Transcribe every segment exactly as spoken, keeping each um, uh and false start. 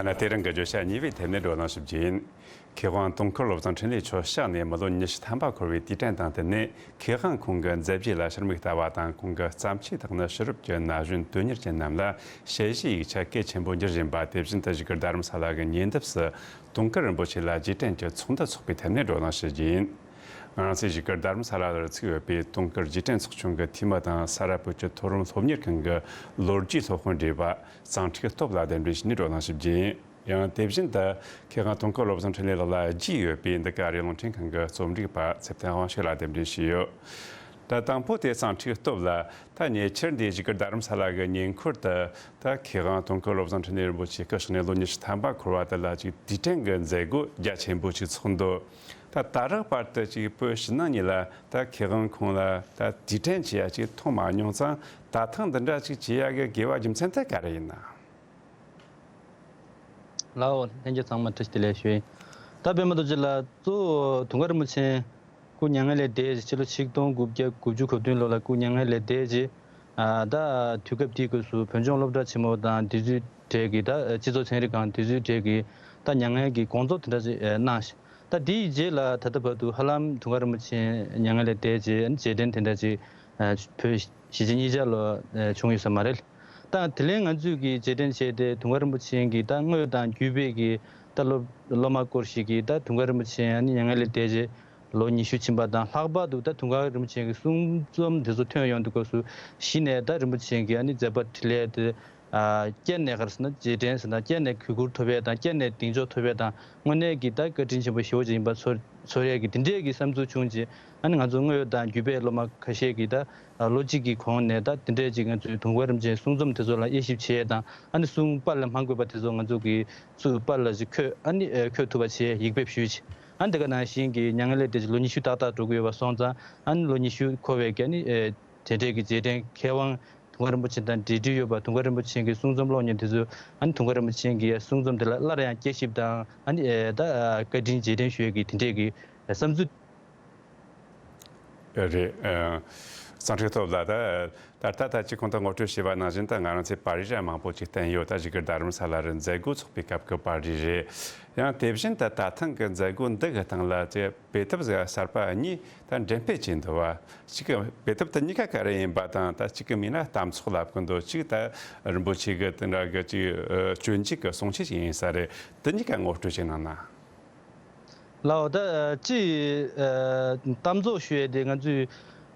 ཐ་ན་དེ་རིང་གི་བརྗོད་བྱ་གཉིས་པའི་ཐད་ནས་བགྲོ་གླེང་ཞིབ་རྒྱུ་ཡིན། མཁས་དབང་དུང་དཀར་བློ་བཟང་འཕྲིན་ལས་མཆོག་གཤེགས་ནས་མི་ལོ་ཉི་ཤུ་ཐམ་པ་འཁོར་བའི་དུས་དྲན་དང་བསྟུན་ནས། མཁས་དབང་ཁོང་གི་མཛད་རྗེས་ལ་ཕྱིར་མིག་ལྟ་བ་དང་། ཁོང་གི་བརྩམས་ཆོས་དག་ནི་ཕྱི་རབས་ཀྱི་ན་གཞོན་དོན་གཉེར་ཅན་རྣམས་ལ་དཔྱད་གཞིའི་ཡིག་ཆ་གལ་ཆེན་པོ་འགྱུར་བཞིན་པ། དེ་བཞིན་དུ་བཞུགས་སྒར་རྡ་རམ་ས་ལ་གི་ཉེ་འདབས་སུ་དུང་དཀར་རིན་པོ་ཆེ་ལ་རྗེས་དྲན་གྱི་ཚོགས་འདུ་འཚོགས་པའི་ཐད་ནས་བགྲོ་གླེང་ཞུ་རྒྱུ་ཡིན། ང་རང་ཚོའི་བཞུགས་སྒར་རྡ་རམ་ས་ལ་ལ་ཚུགས་ཡོད་པའི་དུང་དཀར་རྗེས་དྲན་ཚོགས་ཆུང་གི་འཐུས་མི་དང་། ས་རཱ་བོད་ཀྱི་མཐོ་རིམ་སློབ་གཉེར་ཁང་གི་ལོ་རྒྱུས་སློབ་དཔོན་བགྲེས་པ་གཙང་ཁྲིག་སྟོབས་ལགས་གདན་འདྲེན་ཞུས་ནས་བགྲོ་གླེང་ཞུ་རྒྱུ་ཡིན། ཡང་དེ་བཞིན་དུ་མཁས་དབང་དུང་དཀར་བློ་བཟང་འཕྲིན་ལས་ལགས་ལ་རྒྱུས་ཡོད་པའི་འདི་ག་རེད། རླུང་འཕྲིན་ཁང་གི་རྩོམ་སྒྲིག་པ་ཚེ་བརྟན་དབང་ཕྱུག་ལགས་གདན་འདྲེན་ཞུས་ཡོད། ད་དང་པོ་དེ་གཙང་ཁྲིག་སྟོབས་ལགས། ད་ཉེ་ཆར་འདི་བཞུགས་སྒར་རྡ་རམ་ས་ལ་གི་ཉེ་འཁོར་དུ། ད་མཁས་དབང་དུང་དཀར་བློ་བཟང་འཕྲིན་ལས་རིན་པོ་ཆེ་སྐུ་གཤེགས་ནས་ལོ་ཉི་ཤུ་ཐམ་པ་འཁོར་བ་དེ་ལ་ཅིག་དུས་དྲན་གྱི་མཛད་སྒོ་རྒྱ་ཆེན་པོ་ཅིག་ཚོགས་འདུག་ད་ད་རག་བར་དུ་ཅིག་བོད་ཕྱི་ནང་གཉིས་ལ་ད་མཁས་དབང་ཁོང་ལ་ད་དུས་དྲན་བྱེད་ཡ་ཅིག་མཐོང་མ་མྱོང་ཙང་། ད་ཐེངས་འདི་འདྲ་ཅིག་བྱེད་ཡ་གི་དགོས་པ་རྒྱུ་མཚན་དེ་ག་རེ་ཡིན་ན། ལའོ། ལྷན་རྒྱས་ཚང་མ་བཀྲ་ཤིས་བདེ་ལེགས་ཞུ་ཡིན། ད་པད་མ་རྡོ་རྗེ་ལགས་གཙོ་བོ་དུང་དཀར་རིན་པོ་ཆེ་སྐུ་མྱ་ངན་ལས་འདས་རྗེས། ཕྱི་ལོ་ཆིག་སྟོང་དགུ་བརྒྱ་དགུ་བཅུ་གོ་བདུན་ལོ་ལ་སྐུ་མྱ་ངན་ལས་འདས་རྗེས། ཨ་ད་དུས་སྐབས་དེའི་སྐབས་སུ་བོད་ལྗོངས་སློབ་གྲྭ་ཆེན་མོ་དང་དེ་ཚོའི་གྲས་ཀྱི། ད་སྤྱི་ཚོགས་ཚན་རིག་ཁང་དེ་ཚོའི་གྲས་ཀྱི་ད་མྱ་ངན་གྱི་དགོངས་རྫོགས་དེ་འདྲ་ཞིག་གནང་ཞིང་། ད་དེའི་རྗེས་ལ་ད་ལྟ་བར་དུ་ཧ་ལམ་དུང་དཀར་རིན་པོ་ཆེ་མྱ་ངན་ལས་འདས་རྗེས་རྗེས་དྲན་དེ་འདྲ་ཅིག་བོད་གཞིས་བྱེས་གཉིས་ཆ་ལ་བྱུང་ཡོད་ས་མ་རེད། ད་དེ་ལན་ང་ཚོས་ཀྱི་རྗེས་དྲན་བྱས་ཏེ་དུང་དཀར་རིན་པོ་ཆེ་གི་ད་དངོས་དང་བརྒྱུད་སྤེལ་གྱི་ད་སློབ་སློབ་མ་སྐོར་ཞིག་གིས་ད་དུང་དཀར་རིན་པོ་ཆེ་ཨ་ནི་མྱ་ངན་ལས་འདས་རྗེས་ལོ་ཉི་ཤུ་ཕྱིན་པ་དང་། ལྷག་པར་དུ་ད་དུང་དཀར་རིན་པོ་ཆེ་གི་གསུང་རྩོམ་དེ་ཚོ་ཐོན་ཡོང་དུས་སྐབས་སུ་གཞི་ནས་ད་རིན་པོ་ཆེ་གི་ཨ་ནི་མཛད་པ་འཕྲིན་ལས་དེ། ཨ་བསྐྱར་ནས་ག་རེ་ཟེར་ན། རྗེས་དྲན་ཟེར་ན་བསྐྱར་ནས་གུས་བཀུར་ཐོབ་ཡས་དང་། བསྐྱར་ནས་གདེང་འཇོག་ཐོབ་ཡས་དང་། དངོས་གནས་ཀྱི་ད་བཀའ་དྲིན་ཆེན་པོ་ཞེ་པོ་ཅིག་ཡིན་པ་ཚོར་ཚོར་ཡས་ཀྱི་དེ་འདྲས་ཀྱི་བསམ་ཚུལ་བྱུང་རྗེས། ཨ་ནི་ང་ཚོ་དངོས་ཡོད་དང་བརྒྱུད་སྤེལ་སློབ་མ་ཁ་ཤས་ཀྱིས་ད་ལོ་གཅིག་གི་གོང་ནས་ད་དེ་འདྲས་ཅིག་ང་ཚོའི་དུང་དཀར་རིན་པོ་ཆེའི་གསུང་རྩོམ་དེ་ཚོ་ལ་དབྱེ་ཞིབ་བྱེད་ཡས་དང་། ཨ་ནི་གསུང་པར་ལ་མ་འགོད་པ་དེ་ཚོ་ང་ཚོ་གིས་ཚུར་པར་ལ་ཅིག་འཁོད། ཨ་ནི་འཁོད་ཐུབ་པ་བྱེད་ཡས་ཡིག་ཕེབས་ཞུས་རྗེས། ཨ་ནི་དེ་ག་ནང་བཞིན་གྱི་མྱ་ངན་ལས་འདས་རྗེས་ལོ་ཉི་ཤུ་ཏག་ཏག་འགྲོ་གི་ཡོད་པ་སོང་ཙང་། ཨ་ནི་ལོ་ཉི་ཤུ་འཁོར་བའི་གི་ཨ་ནི་དེ་འདྲས་ཀྱི་རྗེས་དྲན། མཁས་དབང་དུང་དཀར་རིན་པོ་ཆེ་དང་འབྲེལ་འདྲིས་ཡོད་པ། དུང་དཀར་རིན་པོ་ཆེ་གི་གསུང་རྩོམ་ཀློག་མཁན་དེ་ཚོས་ཨ་ནི་དུང་དཀར་རིན་པོ་ཆེ་གི་གསུང་རྩོམ་དེ་ལ་སླར་ཡང་བསྐྱར་ཞིབ་དང་། ཨ་ནི་ཨེ་ད་བཀའ་དྲིན་རྗེས་དྲན་ཞུ་ཡས་ཀྱི་དེ་འདྲས་ཀྱི་བསམ་ཚུལ། རེད། ཨ་གཙང་ཁྲིག་སྟོབས་ལགས། ད་ད་ལྟ་ད་ཅིག་གོང་དུ་ངོ་སྤྲོད་བྱས་པ་ནང་བཞིན། ད་ང་རང་ཚོས་པར་རིས་མང་པོ་ཅིག་བསྟན་ཡོད། ད་བཞུགས་སྒར་རྡ་རམ་ས་ལ་རུ་མཛད་སྒོ་ཚོགས་པའི་སྐབས་ཀྱི་པར་རིས་རེད། ཡང་དེ་བཞིན་ད་ད་ཐེངས་ཀྱི་མཛད་སྒོ་འདི་གི་སྟེང་ལ་ཅིག་དཔེ་དེབ་གསར་པ་གཉིས་ད་འགྲེམས་སྤེལ་བྱས་འདུག་པ། གཅིག་གི་དཔེ་དེབ་དེ་གཉིས་ཀ་ག་རེ་ཡིན་པ་དང་། ད་གཅིག་གི་མིང་ལ་གཏམ་ཚོགས་ལབ་ཀྱི་འདུག་གཅིག་ད་རིན་པོ་ཆེ་གི་དེ་འདྲ་གི་ཅིག་ཨ་སྤྱོད་འཇུག་གི་གསུང་ཆོས་ཅིག་ཡིན་ས་རེད། དེ་གཉིས་ཀ་ངོ་སྤྲོད་ཅིག་གནང་ན། ལའོ། ད་ཨ་ཅིག་ཨ་གཏམ་ཚོགས་ཞུ་ཡས་དེ་ང་ཚོའི་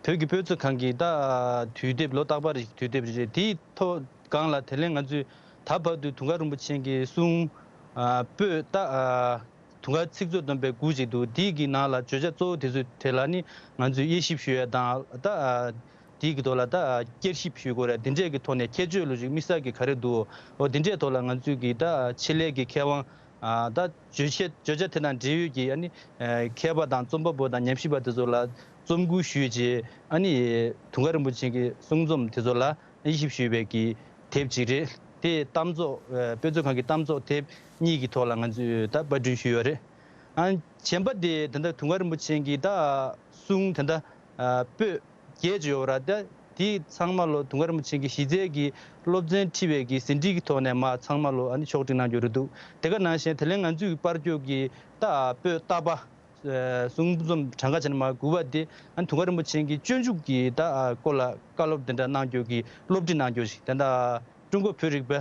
བོད་ཀྱི་དཔེ་མཛོད་ཁང་གི་ད་ཨ་དུས་དེབ། ལོ་རྟག་པར་གྱི་དུས་དེབ་རེད། དེའི་ཐོག་སྒང་ལ་དེ་ལན་ང་ཚོས་ད་བར་དུ་དུང་དཀར་རིན་པོ་ཆེ་གི་གསུང་ཨ་པོད་ད་ཨ་དུང་དཀར་ཚིག་མཛོད་བསྡོམས་པས་དགུ་ཅིག་འདུག་དེའི་གི་ནང་ལ་བརྗོད་བྱ་གཙོ་བོ་དེ་ཚོའི་ཐད་ལ་ནི་ང་ཚོས་དབྱེ་ཞིབ་ཞུ་ཡས་དང་། ད་ཨ་དེའི་གི་ཐོག་ལ་ད་ཨ་བསྐྱར་ཞིབ་ཞུ་དགོས་རེད། དེ་འདྲས་ཀྱི་ཐོག་ནས་ཁྱད་ཆོས་ལོ་ཞིག་དམིགས་བསལ་གྱི་ག་རེ་འདུག་འོ་དེ་འདྲས་ཐོག་ལ་ང་ཚོས་ཀྱི་ད་ཨ་ཆེད་ལས་ཀྱི་མཁས་དབང་། ཨ་ད་བརྗོད་བྱ་བརྗོད་བྱ་དེ་དང་འབྲེལ་ཡོད་ཀྱི་ཨ་ནི་ཨ་མཁས་པ་དང་རྩོམ་པ་པོ་དང་ཉམས་ཞིབ་པ་དེ་ཚོ་ལ་རྩོམ་སྐུལ་ཞུས་རྗེས། ཨ་ནི་དུང་དཀར་རིན་པོ་ཆེ་གི་གསུང་རྩོམ་དེ་ཚོ་ལ་དབྱེ་ཞིབ་ཞུས་པའི་གི་དེབ་ཅིག་རེད། དེ་གཏམ་ཚོགས་ཨ་དཔེ་མཛོད་ཁང་གི་གཏམ་ཚོགས་དེབ་གཉིས་ཀྱི་ཐོག་ལ་ང་ཚོས་ད་པར་སྐྲུན་ཞུས་ཡོད་རེད། ཨ་གཞན་པ་དེ་ད་ལྟ་དུང་དཀར་རིན་པོ་ཆེ་གི་ད་གསུང་དེ་འདྲ་ཨ་པོད་བརྒྱད་ཅིག་ཡོད་ར། ད་དེ་ཚང་མ་ལོ་དུང་དཀར་རིན་པོ་ཆེ་གི་གཞི་རྩའི་གི་སློབ་ཚན་ཁྲིད་པའི་གི་ཟིན་བྲིས་ཀྱི་ཐོག་ནས་མར་ཚང་མ་ལོ་ཨ་ནི་ཕྱོགས་སྒྲིག་གནང་རྒྱུ་རེད་འདུག་དེ་ག་ནང་བཞིན་དེ་ལན་ང་ཚོས་པར་སྐྱོར་གྱི་ད་པོད་རྟག་པ་ཨ་གསུང་རྩོམ་གྲངས་ཀ་བྱས་ན་མར་དགུ་པ་དེ་ཨ་ནི་དུང་དཀར་རིན་པོ་ཆེ་གི་སྤྱོད་འཇུག་གི་ད་ཨ་སྐོར་ལ་བཀའ་སློབ་དེ་འདྲ་གནང་རྒྱུ་གི་སློབ་ཁྲིད་གནང་རྒྱུ་ཞིག་ད་ལྟ་ཀྲུང་གོ་བོད་རིག་པ་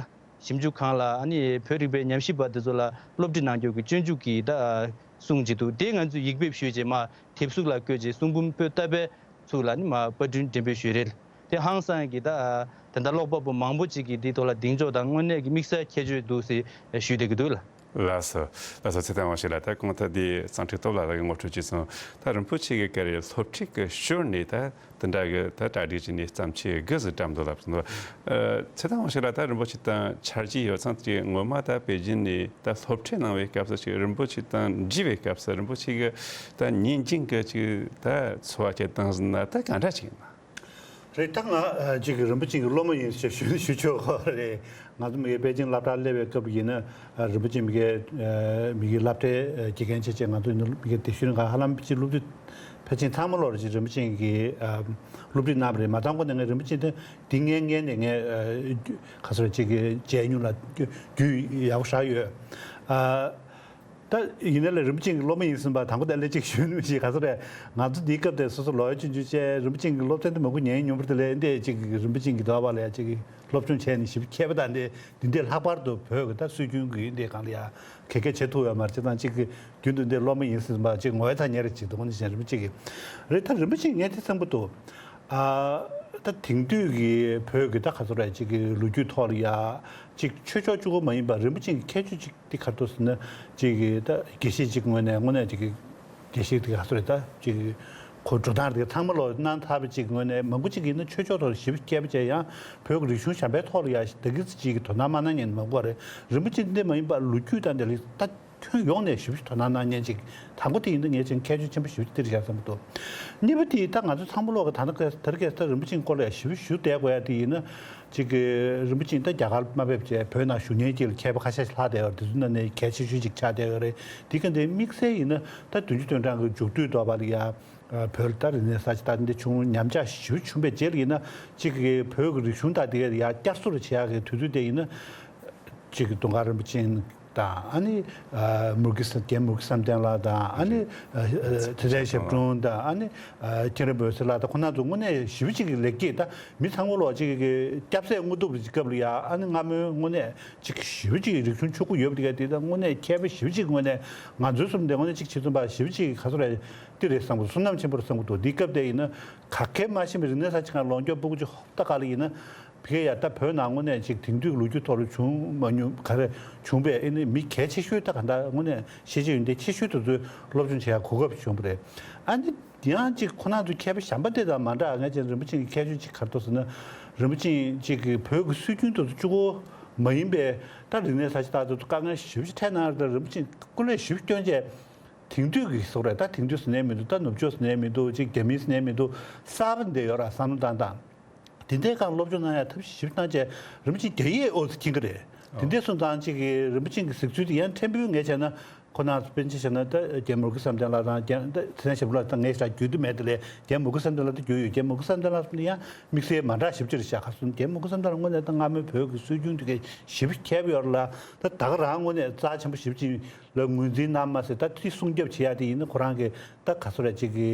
ཞིབ་འཇུག་ཁང་ལ་ཨ་ནི་བོད་རིག་པའི་ཉམས་ཞིབ་པ་དེ་ཚོ་ལ་སློབ་ཁྲིད་གནང་རྒྱུ་གི་སྤྱོད་འཇུག་གི་ད་གསུང་ཅིག་འདུག་དེ་ང་ཚོས་ཡིག་ཕེབས་ཞུས་རྗེས་མར་དེབ་གཟུགས་ལ་བཀོད་རྗེས། གསུང་འབུམ་པོད་ལྟ་བའི་ཚུགས་ལ་ནི་མར་པར་སྐྲུན་འགྲེམས་སྤེལ་ཞུས་རེད། དེ་ཧང་སང་གི་ད་དེ་འདྲ་ཀློག་པ་པོ་མང་པོ་ཅིག་གིས་དེའི་ཐོག་ལ་གདེང་འཇོག་དང་། དངོས་གནས་ཀྱི་དམིགས་བསལ་ཁྱད་ཆོས་འདུག་ཟེར་ཞུས་བསྡད་ཀྱི་འདུག་ལ། ལགས་སོ། ལགས་སོ། ཚེ་བརྟན་དབང་ཕྱུག་ལགས། ད་གོང་ཐད་དེ་གཙང་ཁྲིག་སྟོབས་ལགས་ལ་ངོ་སྤྲོད་བྱས་སོང་། ད་རིན་པོ་ཆེ་གི་སྐབས་རེ་སློབ་ཁྲིད་ཀྱི་ཞོར་ནས་ད་དེ་འདྲ་གི་ད་གྲ་སྒྲིག་བྱས་ནས་བརྩམས་ཆོས་དགུ་ཟིག་བཀྲམ་འདུག་ལབ་སོང་། ཨ་ཚེ་བརྟན་དབང་ཕྱུག་ལགས། ད་རིན་པོ་ཆེ་དང་ཆ་རྒྱུས་ཡོད་ཙང་། དེ་སྔོན་མ་ད་པེ་ཅིན་ནས་ད་སློབ་ཁྲིད་གནང་བའི་སྐབས་སུ་ཅིག་རིན་པོ་ཆེ་དང་འདྲིས་པའི་སྐབས་སུ་རིན་པོ་ཆེ་གི་ད་ཉིན་རྒྱུན་གྱི་ཅིག་ད་འཚོ་བ་སྐྱེལ་སྟངས་ཟེར་ན་ད་ག་འདྲ་ཅིག་ཡིན་ན། རེད། ད་ང་ཨ་ཅིག་རིན་པོ་ཆེ་གི་སློབ་མ་ཡིན་ཞེས་ཞུ་ཞུ་ཆོག་གི་རེད། ང་ཚོ་མི་གི་པེ་ཅིང་སློབ་གྲྭར་སླེབས་པའི་སྐབས་ཡིན་ན། ཨ་རིན་པོ་ཆེ་མི་གི་ཨ་མི་གི་སློབ་གྲྭའི་ཨ་དགེ་རྒན་བྱས་བྱས། ང་ཚོ་ཡིན་ན་མི་གི་དེ་ཤུལ་ང་ཧ་ལམ་ཅིག་སློབ་དུས་ ཕལ་ཆེར་ཚང་མ་ལོར་ཅིག་རིན་པོ་ཆེ་གིས་ཨ་སློབ་ཁྲིད་གནང་བ་རེད། མ་ཚང་ཁོ་ནས་ངས་རིན་པོ་ཆེ་དེ་འདི་ངའི་མངལ་ནས་ངས་ཨ་ག་ཚོད་ཅིག་གི་མཇལ་མྱོང་ལ་རྒྱུས་ཡག་པོ་བཞག་ཡོད། ཨ་ད་ཡིན་ན་ལས་རིན་པོ་ཆེ་གི་སློབ་མ་ཡིན་ཟིན་པ་དང་པོ་དེ་ལས་ཅིག་ཞུ་ནུས་ཤིག་ག་ཚོད་རེད། ང་ཚོ་འདིའི་སྐབས་དེ་སོ་སོ་ལོ་ཡ་ཆུང་ཆུང་བྱས་རིན་པོ་ཆེ་གི་སློབ་ཚན་དེ་མང་པོ་ཉན་མྱོང་བ་དེ་ལས་འདི་ཅིག་རིན་པོ་ཆེ་གི་འདུག་པ་ལ་ཡ་ཅིག་སློབ་སྦྱོང་བྱས་ནས་ཞིབ་མཁས་པ་དང་འདི་འདི་འདྲའི་ལྷག་པར་དུ་བོད་ཀྱི་ད་སྲོལ་རྒྱུན་གྱི་འདི་གང་ལ་ཡ་ག་གེ་བྱེད་ཐུབ་ཡོད་མ་རེད། བྱས་ཙང་གཅིག་གི་རྒྱུན་དུ་འདི་སློབ་མ་ཡིན་ཟིན་པ་གཅིག་ངོ་ཡ་ཚ་ཉེ་རེ་གཅིག་འདུག་ནི་གཞན་རིན་པོ་ཆེ་གི་རེད། ད་རིན་པོ་ཆེ་ངས་དེ་བསམ་གི་འདུག་ཨ་ད་དེང་དུས་ཀྱི་བོད་ཀྱི་ད་ག་ཚོད་རེད་ཅིག་གི་ལོ་རྒྱུས་ཐོག་ལ་ཡ་གཅིག་ཆོས་ཕྱོགས་གཅིག་པོ་མ་ཡིན་པ་རིན་པོ་ཆེ་གི་ཁྱད་ཆོས་གཅིག་དེ་ག་རེ་འདུག་ཟེར་ན་གཅིག་གི་ད་དགེ་བཤེས་གཅིག་ངོས་ནས་དངོས་གནས་གཅིག་གི་དགེ་བཤེས་དེ་ག་ཚོད་རེད། ད་ཅིག་ཁོ་འགྲོ་སྟངས་དེ་ཚང་མ་ལོ་གནང་ཐར་པ་ཅིག་ངོས་ནས་མང་པོ་ཅིག་ཡིན་ན་ཆོས་ཕྱོགས་ཐོག་ཞིབ་མཁས་པ་བྱས་ཡང་བོད་ཀྱི་རིག་གཞུང་གཞན་པའི་ཐོག་ལ་ཡ་ཞིག་ད་གི་ཅིག་གི་དོ་སྣང་མ་གནང་མཁན་མང་པོ་རེད། རིན་པོ་ཆེ་འདི་མ་ཡིན་པ་ལོ་རྒྱུས་དང་དེ་ལས་ད་ཁྱོན་ཡོངས་ནས་ཞིབ་ཞིབ་དོ་སྣང་གནང་མཁན་ཅིག་དང་པོ་དེ་ཡིན་ན་ངས་ཅིག་ཁྱད་ཆོས་ཆེན་པོ་ཞིབ་ཅིག་སྟེར་བཞག་བསམ་གི་འདུག་གཉིས་པ་དེ་ད་ང་ཚོ་ཚང་མ་ལོག་གི་ད་ནི་ད་རེས་ཀྱི་ད་རིན་པོ་ཆེའི་སྐོར་ལ་ཡ་ཞིབ་ཞིབ་བསྡད་དགོས་ཡ་དེ་ཡིན་ན། གཅིག་གི་རིན་པོ་ཆེ་ད་རྒྱ་གར་མ་ཕེབས་བྱས་བོད་ནང་བཞུགས་མཁན་གཅིག་ལ་མཁས་པ་ཁ་ཤས་ཤིག་ལྷག་བསྡད་ཡོད་རེད། དེ་ཚོའི་ནང་ནས་གལ་ཆེ་ཤོས་ཅིག་ཆགས་བསྡད་ཡོད་རེད། དེ་ག་འདི་དམིགས་བསལ་ཡིན་ན་ད་བདུན་ཅུ་དོན་གྲངས་ཀྱི་མཇུག་སྡུད་དོགས་པ་ལ་ཡ་བོད་ལ་ད་རིག་གནས་གསར་བརྗེ་ད་འདི་བྱུང་ཉམས་ཆག་ཞེ་པོ་བྱུང་བའི་རྗེས་ལ་ཡིན་ན་གཅིག་གི་བོད་ཀྱི་རིག་གཞུང་དང་དེ་ག་ཡ་བསྐྱར་གསོ་རུ་བྱེད་ཡག་གི་དུས་ཚོད་དེ་ཡིན་ན་གཅིག་གི་དུང་དཀར་རིན་པོ་ཆེ་དང་ཨ་ནི་ཨ་མུ་གེ་ས་རྒན་མུ་གེ་བསམ་གཏན་ལགས་དང་ཨ་ནི་ཨ་ཚེ་བརྟན་ཞབས་དྲུང་དང་ཨ་ནི་ཨ་མཁྱེན་རབ་འོད་ཟེར་ལགས་དང་ཁོང་རྣམ་ཚོ་དངོས་གནས་ཞེ་པོ་ཅིག་གི་ལེགས་སྐྱེས། ད་མི་ཚང་མ་ལོག་ཅིག་གི་སྐྱབས་སྲས་དངོས་གྲུབ་ཀྱི་སྐབས་ལ་ཡ་ཨ་ནི་སྔ་མོའི་དངོས་གནས་ཅིག་ཞེ་པོ་ཅིག་རིག་གཞུང་ཕྱུག་པོ་ཡོད་པ་དེ་ག་དེ་ད་དངོས་གནས་མཁས་པ་ཞེ་པོ་ཅིག་དངོས་གནས་ང་ཚོའི་གསུམ་དེ་དངོས་གནས་ཅིག་ཆེད་འཛོམས་པ་ཞེ་པོ་ཅིག་ག་ཚོད་རེད་དེ་རེད་བསམ་གི་བསོད་ནམས་ཆེན་པོ་རེད་བསམ་གི་འདུག་འདི་སྐབས་དེ་ཡིན་ན་ག་གེ་མ་ཤེས་པའི་རིག་གནས་གསར་བརྗེ་ཁང་ལོངས་སྐྱོར་ཕྲུ་གུ་ཅིག་ཧོབ་ལྟ་ག་ལ་ཡིན་ན། ཕ་གི་ཡ་ད་བོད་ནང་དངོས་གནས་ཅིག་དེང་དུས་ཀྱི་ལོ་རྒྱུས་ཐོག་ལ་བྱུང་མ་མྱོང་ག་རེ་བྱུང་བས་ཨེ་ནི་མི་གལ་ཆེ་ཤོས་ད་ག་འདྲ་དངོས་གནས་ཤེས་བྱ་ཡོན་ཏན་ཆེ་ཤོས་དེ་ཚོའི་སློབ་སྦྱོང་བྱེད་ཡ་གོ་སྐབས་བྱུང་བ་རེད། ཨ་ནི་ཡང་ཅིག་ཁོ་རང་ཚོ་མཁས་པ་གཞན་པ་དེ་དང་མ་འདྲ་ངས་ཅིག་རིན་པོ་ཆེ་གི་ཁྱད་ཆོས་ཅིག་ག་རེ་འདུག་ཟེར་ན། རིན་པོ་ཆེ་ཅིག་གི་བོད་ཀྱི་སྲོལ་རྒྱུན་དེ་ཚོ་གཅིག་པོ་མ་ཡིན་པའི་ད་རིག་གནས་གསར་བརྗེ་ད་དེ་ཚོ་དཀའ་ངལ་ཞེ་པོ་ཅིག་འཕྲད་གནང་རེད། ད་རིན་པོ་ཆེ་ཀུན་ལས་ཞེ་པོ་སྐྱོན་བྱས། དེང་དུས་ཀྱི་བཟོ་འདྲ་ད་དེང་དུས་ཟེར་ནས་མི་འདུག་ད་ནུབ་ཕྱོགས་ཟེར་ནས་མི་འདུག་ཅིག་རྒྱ་མི་ཟེར་ནས་མི་འདུག་གསར་པ་འདི་ཡོད་ར་བསམ་བློ་བཏང་སྟངས། དེ་འདྲའི་སྒང་སློབ་སྦྱོང་གནང་ཡ་ཐབས་ཤེས་ཞིབ་གནང་བྱས་རིན་པོ་ཆེ་རྒྱ་ཡིག་ཨོ་ཙི་མཁྱེན་གི་རེད། དེ་འདྲའི་སོང་ཙང་ཅིག་གི་རིན་པོ་ཆེ་གི་གཟིགས་ཚུལ་དེ་ཡང་ཕྲན་བུ་ངས་བྱས་ན་ཁོ་ན་པཎ་ཆེན་བྱས་ན་ད་རྒན་མུ་གེ་བསམ་གཏན་ལགས་དང་རྒན་ད་ཚེ་བརྟན་ཞབས་དྲུང་ལགས་དང་ངས་ཞེ་དྲག་རྒྱུས་མཐུན་མེད་དེ་ལས་རྒན་མུ་གེ་བསམ་གཏན་ལགས་དང་རྒྱུས་ཡོད། རྒན་མུ་གེ་བསམ་གཏན་ལགས་ཡང་དམིགས་བསལ་མ་འདྲ་ཞིབ་ཕྲ་རེད་ཤག་ཁ་སོང་རྒན་མུ་གེ་བསམ་གཏན་ལགས་དངོས་གནས་ད་སྔ་མོའི་བོད་ཀྱི་སྲོལ་རྒྱུན་དེ་གའི་ཞིབ་མཁས་པ་ཡོད་རེད་ལ། ད་ད་ག་རང་དངོས་གནས་རྩ་ཆེན་པོ་ཞིབ་ཅིང་ལ་ངོས་འཛིན་གནང་མ་ཟད་ད་དེ་སྲུང་སྐྱོབ་བྱེད་ཡ་དེ་ཡིན་ན་ཁོ་རང་གི་ད་ག་ཚོད་རེད་ཅིག་གི་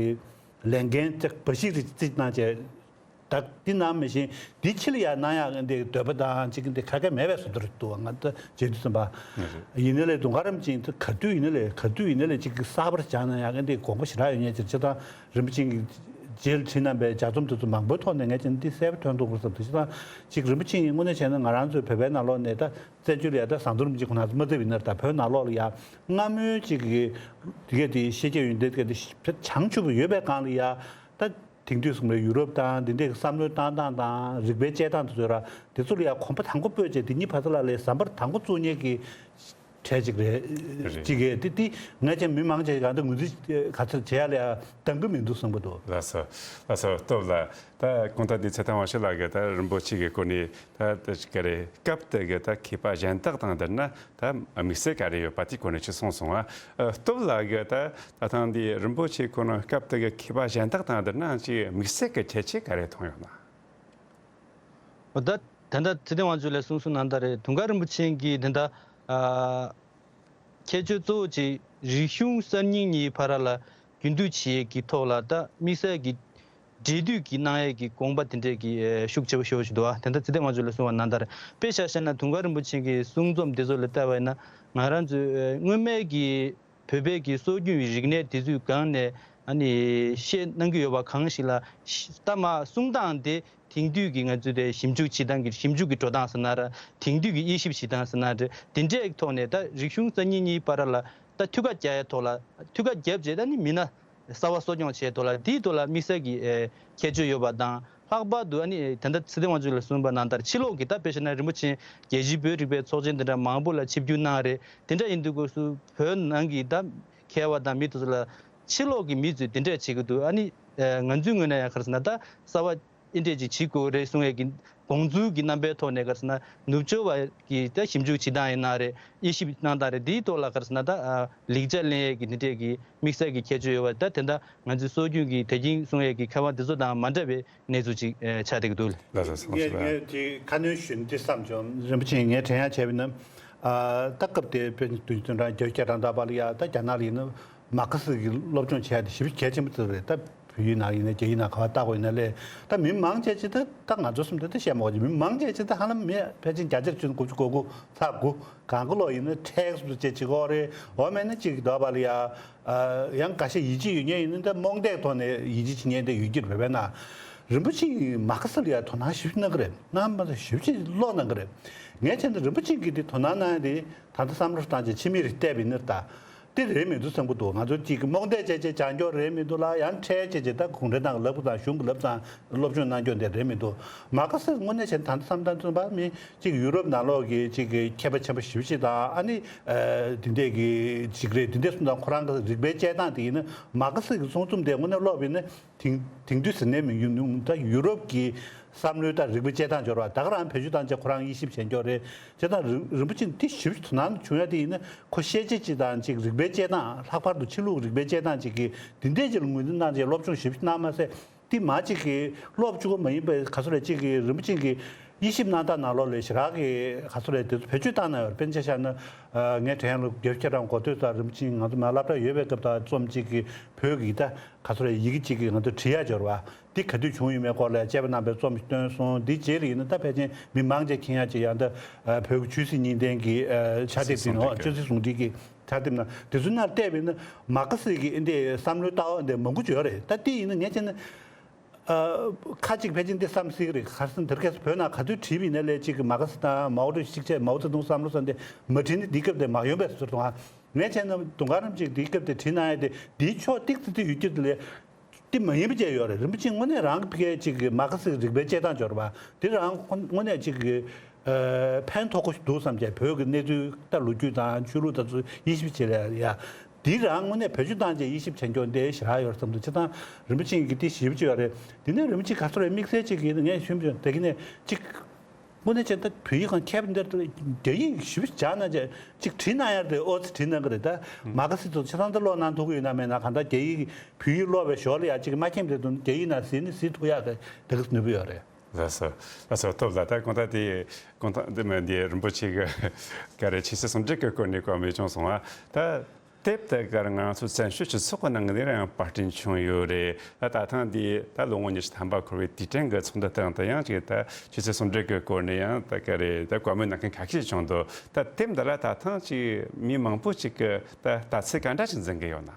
ལས་འགན་ཅིག་འབའ་ཞིག་རེ་རྩིས་གནང་བྱས་ད་དེ་ནང་མི་ཤེས་འདི་ཕྱི་ལ་ཡ་གནང་ཡ་འདི་འདོད་པ་དང་ཅིག་འདི་ག་གེ་མེད་པའི་བཟོ་འདྲ་འདུག་ང་ད་བརྗེད་དུས་ཙམ་པ་ཡིན་ནའི་ལས་དུང་དཀར་རིན་པོ་ཆེ་ད་ག་དུས་ཡིན་ནའི་ལས་ག་དུས་ཡིན་ནའི་ལས་ཅིག་གི་གསར་པར་སྦྱངས་གནང་ཡ་འདི་དགོངས་པ་ཞེ་དྲག་ཡོད་མཁན་ཅིག་བྱས་ཙང་རིན་པོ་ཆེ་གི་རྗེས་ལ་ཁྲིད་གནང་པའི་ལྗགས་རྩོམ་དེ་ཚོ་མང་པོའི་ཐོག་ནས་ངས་ཅིག་འདི་གསལ་པོ་ཐོན་འདུག་བསམ་འདུག་བྱས་ཙང་ཅིག་རིན་པོ་ཆེ་དངོས་གནས་བྱས་ན་ང་རང་ཚོའི་བོད་པའི་ནང་ལོགས་ནས་ད། བཙན་བྱོལ་ལ་ཡ་ད་ཟམ་གདོང་རིན་པོ་ཆེ་ཁོང་རྣམ་ཚོ་མ་ཚད་པ་ཡིན་ན་ད་བོད་ནང་ལོགས་ལ་ཡ་སྔ་མོའི་ཅིག་གི་དེ་གས་དེ་ཤེས་བྱ་ཡོན་ཏན་དེ་གས་དེ་བྱང་ཆུབ་ཡོད་པའི་སྒང་ལ་ཡ་ད་དེང་དུས་སོང་བའི་ཡུ་རོབ་དང་འདི་འདྲའི་བསམ་བློའི་བཏང་སྟངས་དང་རིག་པའི་དཔྱད་སྟངས་དེ་ཚོ་ར་དེ་ཚོ་ལ་ཡ་གོམ་པ་དང་པོ་སྤོས་བྱས་དེ་གཉིས་བར་ཐག་ལ་ལས་ཟམ་པར་དང་པོ་བཙུགས་མཁན་གྱི་གྲས་ཅིག་རེད། རེད། ཅིག་གིས་དེ་དེ་ངས་ཀྱང་མི་མང་ཆེ་ག་འདི་ངོས་འཛིན་ག་ཚོད་བྱེད་ཡ་ལ་ཡ་འདང་གི་མི་འདུག་བསམ་གི་འདུག་ལགས་སོ། ལགས་སོ། སྟོབས་ལགས། ད་གོང་ད་འདི་ཚེ་ཐང་བ་ཤི་ལགས་ཀྱིས་ད་རིན་པོ་ཆེ་གི་སྐོར་ནས་ད་ད་ཅིག་ག་རེ་སྐབས་དེ་གི་ད་མཁས་པ་གཞན་དག་དང་བསྡུར་ན་ད་དམིགས་བསལ་ག་རེ་ཡོད་པ་དེ་སྐོར་ནས་ཅིག་གསུངས་སོང་ང་། ཨ། སྟོབས་ལགས་ཀྱིས་ད་ད་ཐེངས་འདི་རིན་པོ་ཆེ་ཁོ་ན་སྐབས་དེ་གི་མཁས་པ་གཞན་དག་དང་བསྡུར་ན་ཅིག་དམིགས་བསལ་གྱི་ཁྱད་ཆོས་ག་རེ་མཐོང་ཡོད་ན། འོ་ད་ད་ལྟ་ཚེ་བརྟན་དབང་ཕྱུག་ལགས་གསུངས་སོང་ནང་ལྟར་རེད། དུང་དཀར་རིན་པོ་ཆེ་གིས་ད་ལྟ་ཨ། ཁྱད་ཆོས་གཙོ་བོ་གཅིག་རིག་གཞུང་གསར་རྙིང་གཉིས་བར་ལ་རྒྱུན་མཐུད་བྱེད་ཡས་ཀྱི་ཐོག་ལ་ད་དམིགས་བསལ་གྱི་འབྲེལ་མཐུད་ཀྱི་གནང་ཡས་ཀྱི་དགོངས་པ་དེ་འདྲས་ཀྱི་ཤུགས་ཆེ་བོ་ཞེ་པོ་ཞིག་འདུག་ཨ། དེ་འདྲ་ཚེ་བརྟན་དབང་ཕྱུག་ལགས་གསུངས་པ་ནང་ལྟར་དཔེ་ཆ་བཞག་ན་དུང་དཀར་རིན་པོ་ཆེ་གི་གསུང་རྩོམ་དེ་ཚོ་ལ་བལྟས་པ་ཡིན་ན་ང་རང་ཚོའི་སྔོན་མའི་གི་བོད་པའི་གི་སྲོལ་རྒྱུན་རིག་གནས་དེ་ཚོའི་སྒང་ནས་ཨ་ནི་བཤད་གནང་གི་ཡོད་པ་གང་ཞིག་ལ་ད་མ་གསུང་སྟངས་དེ། དེང་དུས་ཀྱི་ང་ཚོས་དེ་ཞིབ་འཇུག་བྱེད་སྟངས་ཀྱི་ཞིབ་འཇུག་གི་འགྲོ་སྟངས་ཟེར་ན་ར། དེང་དུས་ཀྱི་དབྱེ་ཞིབ་བྱེད་སྟངས་ཟེར་ན་ར། དེ་འདྲའི་ཐོག་ནས་ད་རིག་གཞུང་གསར་རྙིང་གཉིས་བར་ལ་ད་མཐུད་ཀ་རྒྱག་ཡའི་ཐོག་ལ་མཐུད་ཀ་རྒྱབ་རྗེས་ད་ནི་མི་སྣ་གསར་བ་གསོ་སྐྱོང་བྱེད་ཐོག་ལ་དེའི་ཐོག་ལ་དམིགས་བསལ་གྱི་ཨེ་ཁྱད་ཆོས་ཡོད་པ་དང་། ལྷག་པར་དུ་ཨ་ནི་ད་ལྟ་ཚེ་བརྟན་དབང་ཕྱུག་ལགས་གསུངས་པ་ནང་ལྟར་ཕྱི་ལོགས་ཀྱི་ད་དཔེ་བཞག་ན་རིན་པོ་ཆེ་རྒྱལ་སྤྱིའི་བོད་རིག་པའི་ཚོགས་ཆེན་དེ་འདྲ་མང་པོ་ལ་ཆིབས་བསྒྱུར་གནང་རེད། དེ་འདྲ་ཡིན་དུས་སྐབས་སུ་བོད་ནང་གི་ད་མཁས་པ་དང་མི་དེ་ཚོ་ལ་ཕྱི་ལོགས་ཀྱི་མི་ཚོས་དེ་འདྲ་བྱེད་ཀྱི་འདུག་ཨ་ནི་ང་ཚོའི་ངོས་ནས་ཡང་ག་རེ་ཟེར་ན་ད་གསར་བ། ཨེ་འདྲས་ཅིག་བྱེད་དགོས་རེད་གསུང་ཡས་ཀྱི་དགོངས་ཚུལ་གྱི་རྣམ་པའི་ཐོག་ནས་ག་རེ་ཟེར་ན་ནུབ་ཕྱོགས་པ་གི་ད་ཞིབ་འཇུག་བྱེད་སྟངས་ཡིན་ན་རེད། དབྱེ་ཞིབ་གནང་སྟངས་རེད། འདིའི་ཐོག་ལ་ག་རེ་ཟེར་ན་ད་ལེགས་ཆ་ལེན་ཡས་ཀྱི་འདི་འདྲས་ཀྱི་དམིགས་བསལ་གྱི་ཁྱད་ཆོས་ཡོད་པ། ད་དེ་འདྲ་ང་ཚོའི་སྲོལ་རྒྱུན་གྱི་དད་ཅིང་གསུང་ཡས་ཀྱི་ཁ་པར་འདི་ཚོ་དང་མ་འདྲ་བའི་གནས་ཚུལ་ཅིག་ཨེ་ཆགས་བསྡད་ཀྱི་འདུག་ལགས། ལགས་སོ། ཚང་མ་ངས་ཞུ་ལ། ངས་དེ་ཁ་སྣོན་ཞུ་ནས་འདི་བསམ་བྱུང་། རིན་པོ་ཆེ་ངས་དྲན་ཡ་བྱས་པ་ཡིན་ན། ཨ་ད་སྐབས་དེ་དཔེ་དུས་ཚོད་གྲངས་བརྒྱད་ཅུ་གྱ་གྲངས་ད་བར་ལ་ཡ་ད་རྒྱ་ནག་ལ་ཡིན་ན་མ་ཁ་སི་གི་སློབ་སྦྱོང་བྱས་ཏེ་ཞེ་པོ་གལ་ཆེན་པོ་ཙིག་རེད། ད་བོད་ཡིག་ནང་ཡིན་ན་རྒྱ་ཡིག་ནང་ག་བ་བལྟ་དགོས་ཡིན་ན་ལས། ད་མི་མང་ཆེ་ཆེ་ད་ད་ང་ཚོ་སུམ་ད་ད་བཤད་མ་དགོས་ཀྱི། མི་མང་ཆེ་ཆེ་ད་ཧ་ལམ་མི་ཕལ་ཆེར་བརྒྱ་ཆ་བཅུ་དགུ་བཅུ་གོ་དགུ་ཚ་དགུ་གང་ག་ལོག་ཡིན་ན་ཊེག་སི་བྱེད་ཀྱི་ཡོད་རེད། འོ་མེད་ན་ཅིག་འདོད་པ་ལ་ཡ། ཨ་ཡང་འགའ་ཤས་ཡིད་ཆེས་ཡོད་མཁན་ཡིན་ན་ད་རྨོངས་དད་ཐོག་ནས་ཡིད་ཆེས་བྱེད་མཁན་དེ་ཡོད་ཀྱི་རེད། བོད་པའི་ནང་རིན་པོ་ཆེ་མ་ཁ་སི་ལ་ཡ་དོ་སྣང་ཞེ་པོ་གནང་གི་རེད། གནང་མ་ཟད་ཞེ་པོ་ཅིག་བློ་གནང་གི་རེད། ངས་བྱས་ན་རིན་པོ་ཆེ་གིས་དེ་དོ་སྣང་གནང་ཡ་དེ་ད་ལྟ་བསམ་བློ་བཏང་བྱས་ཕྱི་མིག་རེ་བལྟས་པ་ཡིན་ན་ད་དེ་རེད་མི་འདུག་བསམ་གྱི་འདུག་ང་ཚོ་གཅིག་གི་རྨོངས་དད་བྱས་བྱས་བྱང་ཆོག་རེད་མི་འདུག་ལ། ཡང་ཁྲལ་བྱས་བྱས་ད་གུང་ཁྲན་ཏང་གི་ལབ་དང་གཞུང་གི་ལབ་དང་སློབ་སྦྱོང་གནང་རྒྱུ་དེ་རེད་མི་འདུག་མ་ཁ་སི་དངོས་གནས་བྱས་ན་ད་ལྟ་བསམ་བཏང་བཙུན་པ་མི་གཅིག་ཡུ་རོབ་ནང་ལོགས་ཀྱི་གཅིག་གི་མཁས་པ་ཆེན་པོ་ཞེ་པོ་ཅིག་དང་། ཨ་ནི་ཨ་དེ་འདྲས་ཀྱི་གཅིག་རེད། དེ་འདྲས་གསུངས་དང་ཁོ་རང་གི་རིག་པའི་དཔྱད་སྟངས་དེ་ཡིན་ན་མ་ཁ་སི་གི་གསུང་རྩོམ་དེ་དངོས་གནས་ཀློག་པ་ཡིན་ན་དེང་དེང་དུས་ཟེར་ནས་མི་ཡོང་ད་ཡུ་རོབ་ཀྱི་བསམ་བློའི་ད་རིག་པའི་དཔྱད་སྟངས་སྦྱོར་བ་ད་ག་རང་བེད་སྤྱོད་བཏང་བྱས་ཁོ་རང་དབྱེ་ཞིབ་བྱས་འཇོག་རེད། བྱས་ཙང་རིན་རིན་པོ་ཆེ་འདི་ཞིབ་དོ་སྣང་བྱུང་ཡ་དེ་ཡིན་ན་ཁོ་ཤེས་བྱ་ཅིག་དང་ཅིག་རིག་པའི་དཔྱད་སྟངས་ལྷག་པར་དུ་ཕྱི་ལུགས་རིག་པའི་དཔྱད་སྟངས་ཅིག་གི་འདི་འདྲས་ཅིག་ལ་ངོས་འཛིན་གནང་བྱས་སློབ་སྦྱོང་ཞིབ་གནང་མ་ཟད། དེ་མ་གཅིག་གིས་སློབ་བཅུ་པ་མ་ཡིན་པའི་ག་ཚོད་རེད་གཅིག་གིས་རིན་པོ་ཆེ་གིས་དབྱེ་ཞིབ་གནང་སྟངས་ནང་ལོགས་ལས་ཞེ་དྲག་གི་ག་ཚོད་རེད་དེ་ཚོ་བེད་སྤྱོད་བཏང་གནང་ཡོད་རེད། དཔེར་ན་ཆ་བཞག་ན་ངས་དྲན་ཡོད་ལ་རྒྱལ་ཁྱེད་རང་གོ་ཐོས་ཚར་རིན་པོ་ཆེ་ང་ཚོ་མ་སློབ་གྲྭ་ཡོད་པའི་སྐབས་དང་རྩོམ་གཅིག་གིས་བོད་ཀྱི་ད་ག་ཚོད་རེད་ཡི་གེ་གཅིག་གིས་ང་ཚོ་བྲིས་ཡ་སྦྱོར་བ་འདི་ག་དུས་བྱུང་ཡོད་མེད་སྐོར་ལ་དཔྱད་པ་གནང་པའི་རྩོམ་ཞིག་བཏོན་སོང་། འདི་རྗེས་ལ་ཡིན་ན་ད་ཕལ་ཆེར་མི་མང་ཆེ་མཁྱེན་ཡ་ཅིག་ཡང་ད་བོད་ཀྱི་ཆོས་སྲིད་གཉིས་ལྡན་གྱི་ཆ་དེབ་དེ་ནོ་ཆོས་སྲིད་ཟུང་འབྲེལ་གྱི་ཆ་དེབ་ན་དེ་ཚོའི་ནང་བལྟས་པས་ན་མ་ཁ་སི་གི་འདི་བསམ་བློའི་ལྟ་བ་འདི་མང་པོ་ཅིག་ཡོད་རེད། ད་དེ་ཡིན་ན་ངས་བྱས་ན་ཨ་ཁ་ཅིག་ཕལ་ཆེར་འདི་བསམ་སྲིད་ཀྱི་རེད། ག་རེ་ཟེར་ན་དེར་ཁས་བོད་ནང་ག་དུས་བྲིས་པ་ཡིན་ན་ལས་གཅིག་གི་མ་ཁ་སི་དང་མའོ་ཀྲུའུ་ཞི་གཅིག་བྱས་མའོ་ཙེ་ཏུང་བསམ་བློ་བསམ་སྟེ་མ་བྲིས་ན་འདི་སྐབས་དེ་མ་ཡོང་པས་ཟེར་སོང་ང་། ངས་བྱས་ན་དུང་དཀར་རིན་པོ་ཆེས་འདི་སྐབས་དེ་བྲིས་གནང་ཡ་དེ་འདིའི་ཕྱོགས་ཏིག་ཙི་ཏིག་ཡོད་ཀྱི་རེད་ལས། དེ་མ་ཡིན་པ་བཅས་ཡོད་རེད། རིན་པོ་ཆེ་དངོས་གནས་རང་གི་ཕ་གིའི་གཅིག་གི་མ་ཁ་སི་རིག་པའི་དཔྱད་སྟངས་སྦྱོར་བ་དེ་རང་ཁོ་དངོས་གནས་གཅིག་གི་ཨ་ཕན་ཐོགས་པོ་ཞིག་འདུག་བསམ་བྱས། བོད་ཀྱི་གནས་ཚུལ་ད་ལོ་རྒྱུས་དང་ཆོས་ལུགས་དང་ཚོ་དབྱེ་ཞིབ་བྱེད་ལ་ཡ་དེ་རང་དངོས་གནས་བེད་སྤྱོད་བཏང་བྱས་དབྱེ་ཞིབ་བྱས་འགྱོ་འདི་ཞེ་དྲག་ཡོད་རེད་བསམ་འདུག་བྱས་ཙང་རིན་པོ་ཆེ་གི་དེ་ཞིབ་ཅིག་ཡོད་རེད། དེ་ནས་རིན་པོ་ཆེ་ག་ཚོད་རེད་དམིགས་བསལ་གཅིག་གི་ངས་ཞུས་མ་བྱུང་། དེ་གི་ནས་གཅིག་དངོས་གནས་བྱས་ན་ད་བོད་ཡིག་གང་མཁས་པ་འདིར་རྒྱ་ཡིག་ཞིབ་སྦྱང་ན་ཅིག་བྲིས་གནང་ཡར་དེ་ཨོ་ཙི་བྲིས་གནང་གི་རེད། ད་མ་ག་སི་ཚོ་ཆ་ཚང་ད་ཀློག་གནང་ཐུབ་ཀྱི་ཡོད་ན་མེད་ན་གང་ལྟར་རྒྱ་ཡིག་བོད་ཡིག་ཀློག་པའི་ཞོར་ལ་ཡ་ཅིག་མ་མཁྱེན་པ་དེ་ཚོ་རྒྱ་ཡིག་ནང་གཟིགས་ནས་གཟིགས་ཐུབ་ཡག་གི་དེ་ག་ནུས་པ་ཡོད་རེད། ལགས་སོ། ལགས་སོ། ཐུབ་ལ་ད་གང་ལྟར་དེ་གང་ལྟར་འདི་མ་འདི་རིན་པོ་ཆེ་གི་ག་རེ་ཆོས་སྲིད་ཟུང་འབྲེལ་གྱི་སྐོར་ནས་བཀའ་མོལ་བྱུང་སོང་ང་། ད། དེབ་དེ་གར་ང་ཚོ་བཙན་བྱོལ་སྤྱི་ཚོགས་ཀྱི་ནང་ནས་ཡང་པར་སྐྲུན་བྱུང་ཡོད་རེད། ད་ད་ཐེངས་འདི་ད་ལོ་ངོ་ཉི་ཤུ་ཐམ་པ་འཁོར་བའི་དུས་དྲན་གྱི་ཚོགས་འདུ་སྟེང་དུ་ཡང་ཅིག་ད་ཆོས་སྲིད་ཟུང་འབྲེལ་གྱི་སྐོར་ནས་ཡང་ད་ག་རེ་ད་བཀའ་མོལ་གནང་མཁན་ཁ་ཤས་བྱུང་འདུག་ད་དེབ་འདི་ལ་ད་ཐེངས་ཅིག་མི་མང་པོ་ཅིག་གིས་ད་ལྟ་ཚིག་ག་འདྲ་ཞིག་འཛིན་གྱི་ཡོད་ན།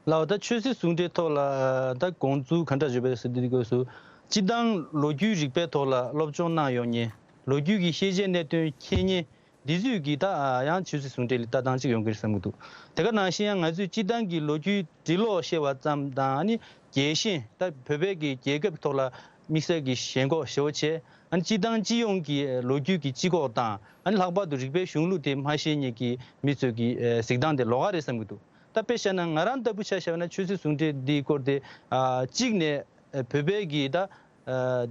ལགས། ད་ཆོས་སྲིད་ཟུང་འབྲེལ་ཐོག་ལ་ད་དགོངས་ཚུལ་ག་འདྲ་བརྗོད་པ་ཟེར་དུས་སྐབས་སུ་སྤྱིར་བཏང་ལོ་རྒྱུས་རིག་པའི་ཐོག་ལ་སློབ་སྦྱོང་གནང་ཡོང་མཁན་ལོ་རྒྱུས་ཀྱི་ཤེས་བྱའི་གནད་དོན་མཁྱེན་མཁན། འདི་ཚོས་ཀྱིས་ད་ཡང་ཆོས་སྲིད་ཟུང་འབྲེལ་ལ་ལྟ་སྟངས་གཅིག་ཡོང་གི་རེད་བསམ་གྱི་འདུག་དེ་ག་ནང་བཞིན་ཡང་ང་ཚོས་སྤྱིར་བཏང་གི་ལོ་རྒྱུས་འབྲི་ཀློག་ཤེས་པ་ཙམ་དང་ཨ་ནི་རྒྱལ་ཞེན་ད་བོད་པའི་གི་རྒྱལ་ཁབ་ཐོག་ལ་དམིགས་བསལ་གྱི་ཞེན་ཁོག་ཞེ་པོ་བྱས། ཨ་ནི་སྤྱིར་བཏང་སྤྱི་ཡོངས་ཀྱི་ལོ་རྒྱུས་ཀྱི་སྤྱི་ཁོག་དང་ཨ་ནི་ལྷག་པར་དུ་རིག་པའི་གཞུང་ལུགས་དེ་མ་ཤེས་མཁན་གྱི་མི་ཚོས་ཀྱི་གཟིགས་སྟངས་དེ་ལོགས་ཀ་རེད་བསམ་གྱི་འདུག་ད་དཔེ་བཞག་ན་ང་རང་ལྟ་བུ་ཆ་བཞག་ན་ཆོས་སྲིད་ཟུང་འབྲེལ་འདིའི་སྐོར་དེ་གཅིག་ནས་བོད་པའི་གི་ད་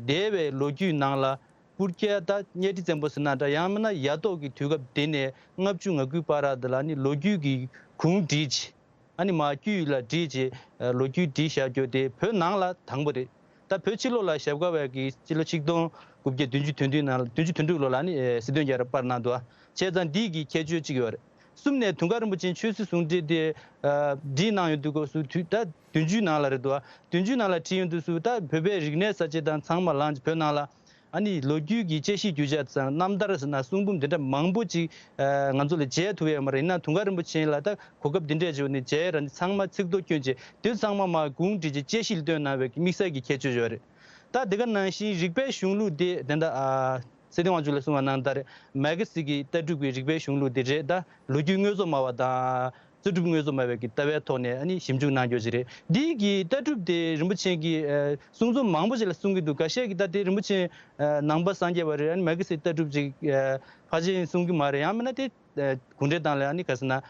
འདས་པའི་ལོ་རྒྱུས་ནང་ལ། སྤུར་རྒྱལ་ད་གཉའ་ཁྲི་བཙན་པོ་ཟེར་ན་འདྲ་ཡང་མིན་ན་ཡ་ཐོག་གི་དུས་སྐབས་དེ་ནས་ལྔ་བཅུ་ང་དགུའི་བར་དུ་ལ་ནི་ལོ་རྒྱུས་ཀྱི་གུང་བསྒྲིགས་བྱས། ཨ་ནི་མ་རྒྱུད་ལ་བསྒྲིགས་བྱས་ལོ་རྒྱུས་བསྒྲིགས་བཞག་རྒྱུ་དེ་བོད་ནང་ལ་དང་པོ་རེད། ད་བོད་ཕྱི་ལོགས་ལ་ཞབས་དགའ་བའི་གི་སྤྱི་ལོ་ཆིག་སྟོང་དགུ་བརྒྱ་བདུན་ཅུ་དོན་བདུན་ནང་ལ་བདུན་ཅུ་དོན་དྲུག་ལོ་ལ་ནི་སྲིད་དོན་རྒྱལ་རབས་པར་གནང་འདུག་བྱས་ཙང་འདི་གི་ཁྱད་ཆོས་གཅིག་ཡོད་རེད། གསུམ་ནས་དུང་དཀར་རིན་པོ་ཆེ་ཆོས་སྲིད་ཟུང་འབྲེལ་དེ་བསྒྲིགས་གནང་ཡོང་དུས་སྐབས་སུ་དུས་ད་བདུན་ཅུའི་ནང་ལ་རེད་འདུག་བདུན་ཅུའི་ནང་ལ་བྲིས་ཡོང་དུས་སུ་ད་བོད་པའི་རིག་གནས་གསར་བརྗེ་དང་ཚང་མ་ལངས་བྱས་བོད་ནང་ལ། ཨ་ནི་ལོ་རྒྱུས་ཀྱི་དཔྱད་གཞིའི་རྒྱུ་ཆ་དང་རྣམ་ཐར་ཟེར་ན་གསུང་འབུམ་དེ་འདྲ་མང་པོ་ཅིག་ཨ་ང་ཚོ་ལ་མཇལ་ཐུབ་ཡོད་མ་རེད། ཡིན་ན་དུང་དཀར་རིན་པོ་ཆེ་ལ་ད་གོ་སྐབས་འདི་འདྲས་བྱུང་ནས་མཇལ་ར་ནི་ཚང་མ་ཚིག་ཐོ་བསྐྱོན་བྱས་དེ་ཚང་མ་མར་གུང་བསྒྲིགས་བྱས་དཔྱད་གཞི་ལ་བཏོན་གནང་བའི་དམིགས་བསལ་གྱི་ཁྱད་ཆོས་ཡོད་རེད། ད་དེ་ག་ནང་བཞིན་རིག་པའི་གཞུང་ལུགས་དེ་དེ་འདྲ་ཨ་ཚེ་བརྟན་དབང་ཕྱུག་ལགས་གསུངས་པ་ནང་ལྟར་མ་ག་སི་གི་ལྟ་གྲུབ་ཀྱི་རིག་པའི་གཞུང་ལུགས་དེ་རེད། ད་ལོ་རྒྱུས་དངོས་ཟོག་སྨྲ་བ་དང་། རྩོད་སྒྲུབ་དངོས་སུ་སྨྲ་བའི་གི་ལྟ་བའི་ཐོག་ནས་ཨ་ནི་ཞིབ་འཇུག་གནང་རྒྱུ་ཞིག་རེད། འདིའི་གི་ལྟ་གྲུབ་དེ་རིན་པོ་ཆེ་གིས་ཨ་གསུང་རྩོམ་མང་པོ་ཞིག་ལ་གསུང་གི་འདུག་ཁ་ཤས་ཀྱིས་ད་དེ་རིན་པོ་ཆེ་ཨ་ནང་པ་སངས་རྒྱས་པ་རེད། ཨ་ནི་མ་ག་སི་ལྟ་གྲུབ་ཅིག་ཨ་ཕལ་ཆེར་གསུང་གི་མ་རེད། ཡང་མིན་ན་དེ་ ཨ་གུང་ཁྲན་ཏང་ལ་ཨ་ནི་ག་ཟེར་ན་ཨ་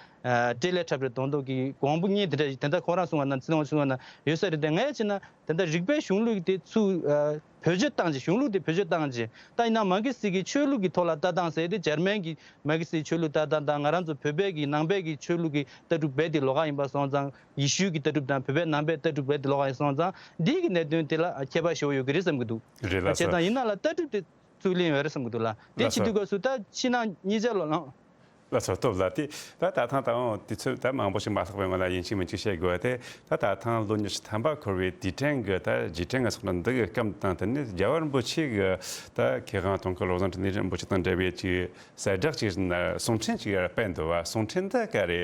སྤྲེལ་ལད་འཁྲབ་རེད་མདོག་མདོག་གི་དགོངས་པ་བརྙེས་དེ་འདྲ་ཞིག་དེ་འདྲ་ཁོ་རང་གསུང་བ་ན་ཚེ་རིང་གསུང་བ་ན་ཡོད་ས་རེད་དེ། ངས་བྱས་ན་དེ་འདྲ་རིག་པའི་གཞུང་ལུགས་དེ་ཚུར་ཨ་བེད་སྤྱོད་བཏང་བྱས། གཞུང་ལུགས་དེ་བེད་སྤྱོད་བཏང་བྱས། ད་ཡིན་ན་མ་གི་སི་གི་ཆོས་ལུགས་ཀྱི་ཐོག་ལ་ལྟ་སྟངས་ཟེར་དེ་འཇར་མན་གྱི་མ་གི་སི་ཆོས་ལུགས་ལྟ་སྟངས་དང་ང་རང་ཚོ་བོད་པའི་གི་ནང་པའི་གི་ཆོས་ལུགས་ཀྱི་ལྟ་གྲུབ་རྦད་དེ་ལོགས་ཀ་ཡིན་པ་སོང་ཙང་། ཡེ་ཤུའི་གི་ལྟ་གྲུབ་དང་བོད་པའི་ནང་པའི་ལྟ་གྲུབ་རྦད་དེ་ལོགས་ཀ་ཡིན་སོང་ཙང་འདིའི་གི་གནད་དོན་དེ་ལ་ཁྱད་པར་ཞེ་པོ་ཡོད་ཀྱི་རེད་བསམ་གྱི་འདུག་རེད་ལགས་བྱས་སོ། ཙང་ཡིན་ན་ལ་ལྟ་གྲུབ་དེ་ཚུར་ལེན་ཡོད་རེད་བསམ་གྱི་འདུག་ལ། དེ་ལགས་བྱེད་སོ། དུས་སྐབས་སུ་ད་ཕྱི་ནང་གཉིས་ཆར་ལ་ལངས། ལགས་སོ། སྟོབས་ལགས། དེ་ད་ད་ཐེངས་ད་འོང་དུས་ཚོད་ད་མང་པོ་ཞིག་མ་ལྷག་པའི་སྔོན་ལ་ཡིན་གཅིག་མིན་གཅིག་བཤད་དགོས་ཏེ། ད་ད་ཐེངས་ལོ་ཉི་ཤུ་ཐམ་པ་འཁོར་བའི་རྗེས་དྲན་གྱི་ད་རྗེས་དྲན་གྱི་ཚོགས་འདུ་འདི་གི་སྐབས་དང་། དེ་ནས་རྒྱལ་བ་རིན་པོ་ཆེ་གི་ད་མཁས་དབང་དུང་དཀར་བློ་བཟང་འཕྲིན་ལས་རིན་པོ་ཆེ་དང་འབྲེལ་བའི་ཅིག་གསལ་བསྒྲགས་ཅིག་གསུང་འཕྲིན་ཅིག་སྤེལ་འདུག་བ། གསུང་འཕྲིན་འདི་ག་རེ།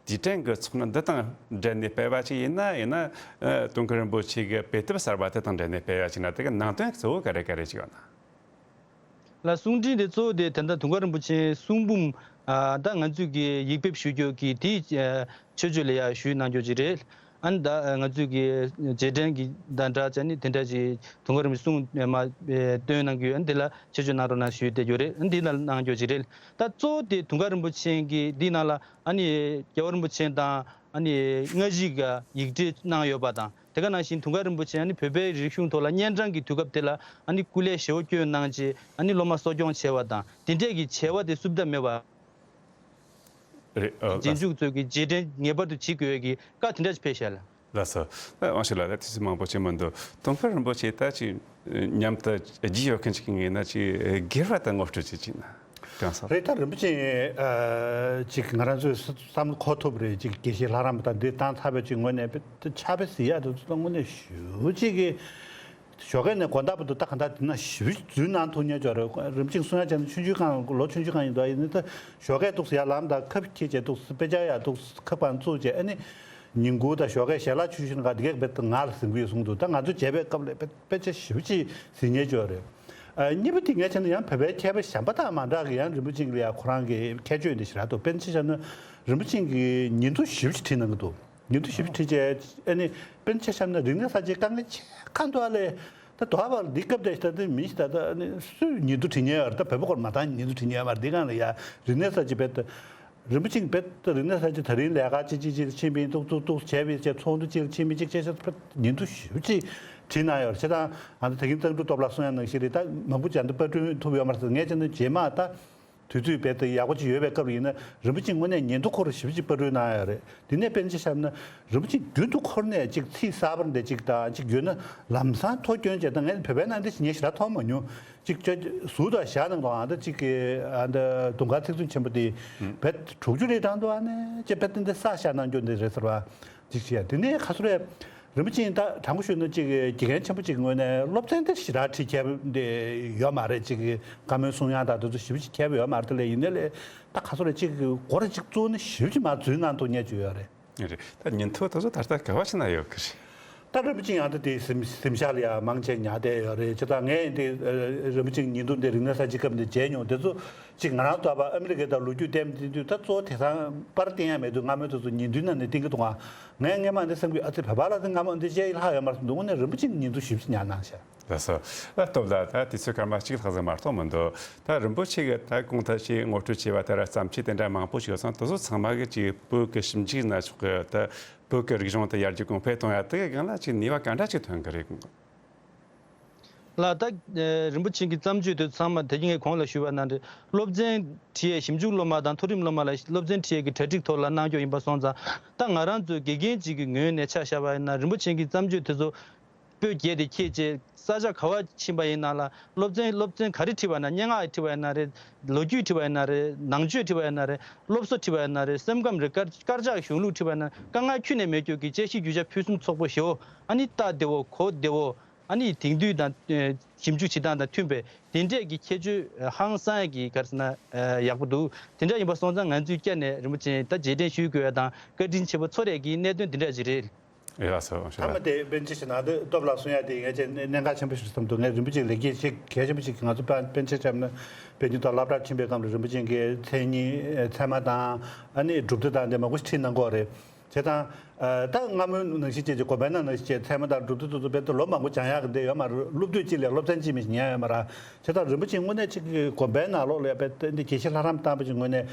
རྗེས་དྲན་གྱི་ཚོགས་འདུ་འདི་དང་འབྲེལ་ནས་སྤེལ་བ་ཅིག་ཡིན་ན། ཡིན་ན་ཨ་དུང་དཀར་རིན་པོ་ཆེ་གི་དཔེ་དེབ་གསར་པ་དེ་དང་འབྲེལ་ནས་སྤེལ་བ་ཅིག་ན། དེ་གི་ནང་དོན་གཙོ་བོ་ག་རེ་ག་རེ་ཅིག་ཡོད་ན། ལ་གསུང་འཕྲིན་དེ་གཙོ་བོ་དེ་ད་ལྟ་དུང་དཀར་རིན་པོ་ཆེའི་གསུང་འབུམ་ཨ་ད་ང་ཚོས་ཀྱི་ཡིག་ཕེབས་ཞུ་རྒྱུ་གི་དེའི་ཨ་ཆོས་ཕྱོགས་ལ་ཡ་ཞུས་གནང་རྒྱུ་ཅིག་རེད། ཨ་ནི་ད་ང་ཚོས་ཀྱི་རྗེས་དྲན་གྱི་ད་འདྲ་ཅན་ནི་དེ་འདྲ་ཅིག་དུང་དཀར་རིན་པོ་ཆེ་གསུང་མ་ཨེ་བཏོན་གནང་རྒྱུ། ཨ་ནི་དེ་ལ་ཆེད་བརྗོད་གནང་རོགས་གནང་ཞུས་བསྡད་རྒྱུ་རེད། ཨ་ནི་དེ་ལ་གནང་རྒྱུ་ཅིག་རེད། ད་གཙོ་བོ་དེ་དུང་དཀར་རིན་པོ་ཆེ་གི་འདི་ནང་ལ་ཨ་ནི་རྒྱལ་བ་རིན་པོ་ཆེ་དང་ཨ་ནི་སྔ་ཕྱི་ག་ཡིག་འབྲེལ་གནང་ཡོད་པ་དང་། དེ་ག་ནང་བཞིན་དུང་དཀར་རིན་པོ་ཆེ་ཨ་ནི་བོད་པའི་རིག་གཞུང་ཐོག་ལ་གཉན་འཕྲང་གི་དུས་སྐབས་དེ་ལ་ཨ་ནི་སྐུ་ལས་ཞེ་པོ་བསྐྱོན་གནང་བྱས། ཨ་ནི་སློབ་མ་གསོ་སྐྱོང་བྱས་པ་དང་། དེ་འདྲས་ཀྱི་བྱ་བ་དེ་སུབ་ད་མེད་པ། རེད། ཨ་རྗེས་འཇུག་ཚོས་ཀྱི་རྗེས་དྲན་ངེས་པར་དུ་བྱེད་དགོས་ཀྱི་བཀའ་དེ་འདྲ་ཞིག་ཕེབས་ཤག་ལ། ལགས་སོ། ཨ་དབང་ཕྱུག་ལགས། ད་དུས་ཚོད་མང་པོ་ཅིག་མི་འདུག་དུང་དཀར་རིན་པོ་ཆེ་ད་ཅིག་མཉམ་དུ་རྒྱུས་ཡོད་མཁན་ཅིག་ངེས་ན་ཅིག་སྒེར་བ་དང་ངོ་སྤྲོད་ཅིག་བྱས་ན་དྲང་སོང་། རེད། ད་རིན་པོ་ཆེ་ཨ་ཅིག་ང་རང་ཚོའི་བསམ་བློ་འཁོར་ཐུབ་རེད། ཅིག་དགེ་བཤེས་ལྷ་རམས་པ་དང་འདི་བཏང་ཚར་བའི་ཅིག་ངོས་ནས་དཔེ་ཆ་དཔེ་གཟིགས་ཡག་དེ་ཚོ་དངོས་གནས་ཞེ་པོ་ཅིག་གི་ཞོགས་ཀས་ནས་དགོང་དག་བར་དུ་ད་གང་ལྟར་དེ་ན་ཞེ་པོ་ཅིག་རྫུན་གནང་ཐུབ་མཁན་ཅིག་རེད། རིན་པོ་ཆེས་གསུང་ཡག་བྱས་ན་ཆུང་ཆུང་སྒང་ལོ་ཆུང་ཆུང་སྒང་ཡིན་དུས་ཡིན་ན། ད་ཞོགས་ཀས་འདུག་སེ་ཡར་ལངས་དང་ཁབ་འཁྱེར་བྱས་འདུག་སེ་དཔེ་ཆ་ཡར་འདུག་སེ་ཁབ་སྒང་བཙུགས་བྱས། ཨ་ནི་ཉིན་གུང་དང་ཞོགས་ཀས་ཞལ་ལག་མཆོད་བཞིན་ག་འདི་གས་དཔེ་ང་ལ་གཟིགས་ཀྱི་ཡོད་གསུངས་འདུག་ད་ང་ཚོ་བྱས་པའི་སྐབས་ལ་དཔེ་དཔེ་ཆ་ཞེ་པོ་ཅིག་གཟིགས་མཁན་ཅིག་ཡོད་རེད། ཨ་གཉིས་པ་དེ་ངས་བྱས་ན་ཡང་བོད་པའི་མཁས་པ་གཞན་པ་དང་མ་འདྲ་གི་ཡང་རིན་པོ་ཆེ་ལ་ཡང་ཁོ་རང་གི་ཁྱད་ཆོས་འདི་ཞེ་དྲག་འདུག་དཔེར་ན་ཆ་བཞག་ན་རིན་པོ་ཆེ་གིས་ཉིན་ཐོ་ཞེ་པོ་ཅིག་བྲིས་གནང་གི་འདུག་ཉིན་ཐོ་ཞེ་པོ་ཅིག་བྲིས་བྱས། ཨ་ནི་དཔེར་ན་ཆ་བཞག་ན་རིག་གནས་གསར་བརྗེའི་དཀའ་ངལ་ཆེ་ཁག་འདུག་ཨ་ལས། ད་དོ་ཧ་བར་འདི་སྐབས་དེ་ད་ལྟ་མི་ཞིག་ད་ལྟ་ཨ་ནི་སུས་ཉིན་ཐོ་བྲིས་མཁན་ཡོད་རེད། ད་བོད་པ་སྐོར་མ་བཏང་ཉིན་ཐོ་བྲིས་མཁན་ཡོད་མ་རེད། འདི་སྒང་ལ་ཡ་རིག་གནས་གསར་བརྗེ་བེད་རིན་པོ་ཆེ་བེད་རིག་གནས་གསར་བརྗེ་ད་རིང་ལས་ཀ་ཅིག་ཅིག་ཅིག་ཕྱིན་པ་ཡིན་ཏོག་ཏོག་ཏོག་བྱས་པའི་ཚོགས་འདུ་ཅིག་ལ་ཕྱིན་པའི་ཅིག་བྱས་ཤག་ཉིན་ཐོ་ཞེ་པོ་ཅིག་བྲིས་གནང་ཡོད་རེད། བྱས་ཙང་ཨ་ད་ད་གིན་གཙང་ཕྲུག་སྟོབས་ལགས་གསུང་ཡག་ནང་བཞིན་རེད། ད་མང་པོ་ཅིག་ད་ལྟ་པར་སྐྲུན་ཐུབ་ཡོད་མ་རེད། ངས་བྱས་ན་རྗེས་མ་ད་དུས་ཚོད་རྦད་དེ་ཡག་པོ་ཅིག་ཡོད་པའི་སྐབས་ལ་ཡིན་ན་རིན་པོ་ཆེ་དངོས་གནས་ཉིན་ཐོ་ཁོ་རང་ཞེ་པོ་ཅིག་པར་སྐྲུན་གནང་ཡོད་རེད། དེ་ནས་དཔེར་ན་ཆ་བཞག་ན་རིན་པོ་ཆེ་རྒྱུན་དུ་འཁོར་ནས་ཅིག་ཚིག་གསར་པ་འདི་ཅིག་དང་ཅིག་ཡོད་ན་ལམ་སང་ཐོ་སྐྱོན་བྱས། ད་ངས་བོད་པའི་ནང་འདི་ཞིག་ངས་ཞེ་དྲག་མཐོང་མ་མྱོང་། ཅིག་ཅོ་ཟུར་དུ་བཞག་གནང་དང་། ཨ་ད་ཅིག་གི་ཨ་ད་དུང་དཀར་ཚིག་མཛོད་ཆེན་པོ་དེ་བེད་དྲུག་ཅུ་རེ་གྲངས་འདུག་ཨ་ནས་ཅིག་བེད་དེ་འདི་ས་བཞག་གནང་རྒྱུ་འདི་རེད་ཟེར་བ། ཅིག་བྱས། དེ་ནས་ཁ་སོ་རེ་རིན་པོ་ཆེ་ད་དྲང་པོ་ཞུས་ན་ཅིག་དགེ་རྒན་ཆེན་པོ་ཅིག་ངོས་ནས་སློབ་ཚན་འདི་ཞེ་དྲག་ཁྲིད་མཁས་པོ་འདི་ཡོད་མ་རེད། ཅིག་བཀའ་མོལ་གསུང་ཡག་དང་དེ་ཚོ་ཞེ་པོ་ཅིག་མཁས་པོ་ཡོད་མ་རེད། དེ་ལས་ཡིན་ནའི་ལས་ད་ཁ་སོ་རེ་ཅིག་སྒོ་རེ་ཅིག་བཙུགས་ན་ཞེ་པོ་ཅིག་མར་རྫུན་གནང་ཐུབ་མཁན་ཅིག་ཡོད་རེད། རེད། ད་ཉིན་ཐོ་དེ་ཚོ་ད་ལྟ་ག་བ་ཕྱིན་ན་ཡོད་གི་རེད། ད་རིན་པོ་ཆེ་ཡང་ད་དེ་གཟིམ་གཟིམ་ཤག་ལ་ཡང་མང་ཆེ་ཉར་བསྡད་ཡོད་རེད། བྱས་ཙང་ངས་འདི་རིན་པོ་ཆེ་ཉིན་ཐོ་འདི་རིག་གནས་གསར་བརྗེ་སྐབས་འདི་མཇལ་མྱོང་། དེ་ཚོ་ཅིག་ང་རང་ལྟ་བུ་ཨ་མི་རི་ཀའི་ད་ལོ་རྒྱུས་བསྟན་བསྟན་དུས་ད་གཙོ་བོ་དེང་སང་པར་བསྟན་ཡག་མེད་དུས་སྔ་མོའི་དུས་ཚོད་ཉིན་ཐོའི་ནང་ནས་བསྟན་གྱི་འདུག་ག་ངས་སྔོན་མ་འདི་བསམ་གྱི། ཨ་ཙི། བོད་པ་ལ་ཚོ་སྔ་མོ་འདི་བཤད་ཡག་ལྷག་ཡོད་མ་རེད་བསམ་འདུག་དངོས་གནས་རིན་པོ་ཆེ་ཉིན་ཐོ་ཞེ་པོ་ཅིག་ཉར་གནང་ཤག་ལགས་སོ། ཨ་སྟོབས་ལགས། ད་དུས་ཚོད་སྐར་མ་གཅིག་ལྷག་ཙམ་མ་གཏོགས་མི་འདུག་ད་རིན་པོ་ཆེ་གིས་ད་གོང་ད་ཅིག་ངོ་སྤྲོད་བྱས་པ་ལྟར་བརྩམས་ཆོས་དེ་འདྲ་མང་པོ་ཞིག་ཡོད་ཙང་། དེ་ཚོ་ཚང་མ་གི་ཅིག་བོད་ཀྱི་ཞིབ་འཇུག་ན་ཆོག་གི། ད་བོད་ཀྱི་རིག་གཞུང་དེ་ཡར་རྒྱས་གོང་འཕེལ་གཏོང་ཡག་དེ་གི་སྒང་ལ་ཅིག་ནུས་པ་ག་འདྲ་ཅིག་ཐོན་གི་རེད། ལགས། ད་ཨ་རིན་པོ་ཆེ་གི་བརྩམས་ཆོས་དེ་ཚང་མ་ད་གིན་ངས་གོང་ལ་ཞུས་པ་ནང་འདྲ་སློབ་ཚན་ཁྲིད་ཡས་ཞིབ་འཇུག་སློབ་མ་དང་མཐོ་རིམ་སློབ་མ་ལ་སློབ་ཚན་ཁྲིད་ཡས་ཀྱི་གྲ་སྒྲིག་ཐོག་ལ་གནང་རྒྱུ་ཡིན་པ་སོང་ཙང་། ད་ང་རང་ཚོའི་དགེ་རྒན་ཅིག་གི་ངོས་ནས་ཆ་བཞག་པ་ཡིན་ན་རིན་པོ་ཆེ་གི་བརྩམས་ཆོས་དེ་ཚོ་པོད་བརྒྱད་དེ་ཁྱེད་ཅེས་ས་ཆ་ག་བ་ཕྱིན་པ་ཡིན་ན་ལ་སློབ་ཚན་སློབ་ཚན་ག་རེ་ཁྲིད་པ་ན། སྙན་ངག་ཁྲིད་པ་ཡིན་ན་རེད། ལོ་རྒྱུས་ཁྲིད་པ་ཡིན་ན་རེད། ནང་ཆོས་ཁྲིད་པ་ཡིན་ན་རེད། སློབ་གསོ་ཁྲིད་པ་ཡིན་ན་རེད། སེམས་ཁམས་རེད། དཀར་དཀར་ཆག་གཞུང་ལུགས་ཁྲིད་པ་ཡིན་ན་དཀའ་ངལ་ཁྱོན་ནས་མེད་རྒྱུ་གི་དཔྱད་ཞིབ་རྒྱུ་ཆ་ཕུན་སུམ་ཚོགས་པོ་ཞེ་པོ། ཨ་ནི་ལྟ་བདེ་བོ་གོ་བདེ་བོ། ཨ་ནི་དེང་དུས་དང་ཨ་ཞིབ་འཇུག་བྱེད་སྟངས་དང་མཐུན་པའི་དེ་འདྲས་ཀྱི་ཁྱད་ཆོས་ཧང་སང་ཡག་གི་ག་རེ་ཟེར་ན་ཨ་ཡག་པོ་འདུག་དེ་འདྲ་ཡིན་པ་སོང་ཙང་ང་ཚོས་བསྐྱར་ནས་རིན་པོ་ཆེ་ད་རྗེས་དྲན་ཞུ་དགོས་ཡ་དང་བཀའ་དྲིན་ཆེན་པོ་ཚོར་ཡ་གི་གནད་དོན་དེ་འདྲ་ཞིག་རེད། ཡག་སོ། མཐའ་མ་དེ་དཔེར་ན་ཆ་བཞག་ན་ད་སྟོབས་ལགས་གསུང་ཡ་དེ་ངས་ཅིག་གནད་འགག་ཆེན་པོ་ཞིག་བསམ་འདུག་ངས་རིན་པོ་ཆེ་ལེགས་སྐྱེས་ཞིག་གལ་ཆེན་པོ་ཞིག་ང་ཚོ་དཔེར་ན་ཆ་བཞག་ན་དཔེ་རྙིང་དང་སློབ་གྲྭར་ཕྱིན་པའི་སྐབས་ལ་རིན་པོ་ཆེ་གིས་མཚན་ཉིད་ཚད་མ་དང་ཨ་ནི་གྲུབ་མཐའ་དང་དེ་མང་པོ་ཞིག་ཁྲིད་གནང་གི་ཡོད་རེད། བྱས་ཙང་ཨ་ད་སྔ་མོའི་ནང་བཞིན་བྱས་ཀྱི་དགོན་པའི་ནང་ནང་བཞིན་བྱས་ཚད་མ་དང་གྲུབ་མཐའ་དེ་ཚོ་དཔེ་ད་ལོ་མང་པོ་སྦྱང་ཡག་གི་འདི་ཡོད་མ་རེད། སློབ་དུས་གཅིག་ལས་སློབ་ཚན་གཅིག་མིན་ཞིག་ཉན་ཡོད་མ་རེད། བྱས་ཙང་རིན་པོ་ཆེ་དངོས་གནས་གཅིག་གི་དགོན་པའི་ནང་ལོགས་ལ་དཔེ་ད་འདི་དགེ་བཤེས་ལྷ་རམས་བཏང་པ་ཞིག་དངོས་གནས་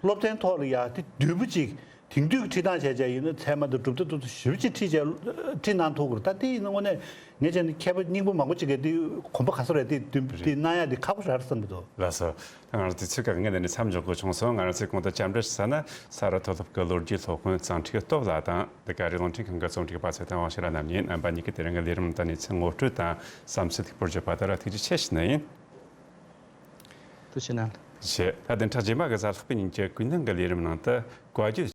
སློབ་ཚན་ཐོག་ལ་ཡ་དེ་བསྡུས་པོ་ཅིག་དེང་དུས་ཀྱི་ཁྲིད་སྟངས་བྱས་བྱས་ཡིན་ན་ཚད་མ་དང་གྲུབ་མཐའ་དེ་ཚོ་ཞིབ་ཅིག་ཁྲིད་བྱས་ཁྲིད་གནང་ཐུབ་དགོས་རེད། ད་དེ་ཡིན་ན་དངོས་གནས་ངས་བྱས་ན་མཁས་པ་རྙིང་པ་མང་པོ་ཅིག་གིས་དེ་གོམ་པ་ག་ཚོད་རེད་དེ་བསྡུས་རེད། དེ་གནང་ཡ་དེ་ཁག་པོ་རེད་བསམ་གྱི་འདུག་ལགས་སོ། ད་ང་རང་ཚོའི་ཚིག་ཁག་ངས་འདི་ནས་མཚམས་འཇོག་དགོས་བྱུང་སོང་། ང་རང་ཚོའི་གོང་དུ་བཅར་འདྲི་ཞུ་ས་ན་ས་རཱ་མཐོ་སློབ་ཀྱི་ལོ་རྒྱུས་སློབ་དཔོན་གཙང་ཁྲི་སྟོབས་ལགས་དང་འདི་ག་རི་རླུང་འཕྲིན་ཁང་གི་རྩོམ་སྒྲིག་པ་ཚེ་བརྟན་དབང་ཕྱུག་ལགས་རྣམ་གཉིས། རྣམ་པ་གཉིས་ཀྱིས་དེ་རིང་གི་ལས་རིམ་དང་གནས་ཚུལ་ངོ་སྤྲོད་དང་བསམ་ཚུལ་ལེགས་པོར་བརྗོད་པ་དེ་ལ་ཐུགས་རྗེ་ཆེ་ཞུ་ནི་ཡིན། ཐུགས་རྗེ་གནང་། རེད། ད་བདུན་ཕྲག་རྗེས་མ་གི་གཟའ་ལྷག་པའི་ཉིན་གྱི་ཀུན་གླེང་གི་ལས་རིམ་ནང་དུ་བཀའ་བརྒྱུད་